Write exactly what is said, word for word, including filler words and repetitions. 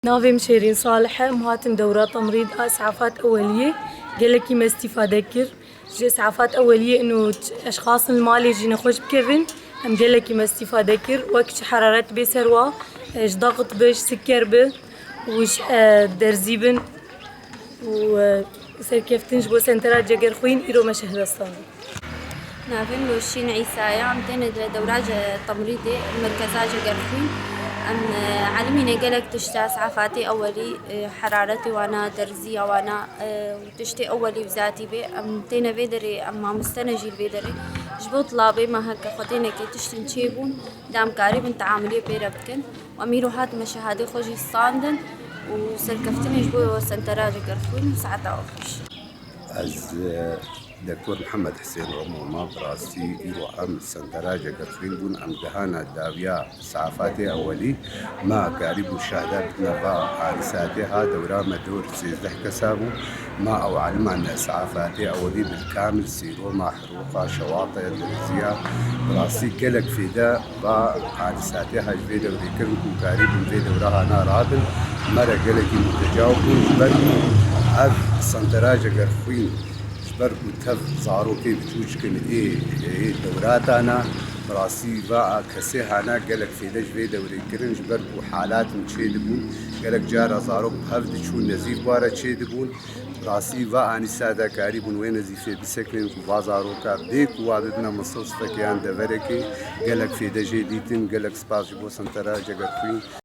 Navê min Şêrîn Salih e, em hatin dewra temrîd a îsafat eweliyê. Gelekî me îstîfade kir. Ji îsafat eweliyê ino eşxasin li malê jî nexweş bikevin, em gelekî me îstîfade kir. Wek ji heraret bê ser wa, e, ji daxit bi, ji siker bi û ji, e, derzî bin û, e, serkeftin ji bo sentera Cegerxwîn îro me şehdestan. Navê min Roşîn Îsa ye, em têne di dewra ce-, temrîdê merkeza Cegerxwîn. Em, e, elimîne gelek tişta îsafatê ewelî, e, heraretê wana, derziya wana, e, û tiştê ewelî bi zatî bê. Em têne vê derê, em mamoste ne jî li vê derê. Ji bo tilabê me heke xwe tênekê tiştin çêbûn, da em karîbin teamuliyê pê re bikin. Em îro hatime şehadê xwe jî standin û serkeftinê ji bo sentera Cegerxwîn û saeta we xweş. Ez, e, Doktor Mihemed Hisên Remo me, bi rastî îro em sentera Cegerxwîn bûn, em gihana dawiya îsafatê ewelî, me karîbû şehda bidine va anîsatê ha dewra me dor sêzdeh kesa bû, me ew eliman îsafatê ewelî bil kamil sîroma, roqa, şewate, derziya, bi rastî gelek fêde va hadisatê ha ji vê dewrê kirin ku karîbûn vê dewra hana rabin, me re gelekî murtecaw bûn, ji ber ku ev sentera Cegerxwîn, ji ber ku tev zarokê biçûçik in ê, ê dewratan e, bi rastî va kesê hana gelek fêde ji vê dewrê kirin, ji ber ku halatin çêdibûn, gelek cara zarok bi hev diçûn, nezîf wa re çêdibûn. Rastî va anîsa de karîbûn wê nezîfê bisekinin ku va zaroka bê ku wa bibine misilsifekê yan deverekê, gelek fêde jê dîtin, gelek spas ji bo sentera Cegerxwîn.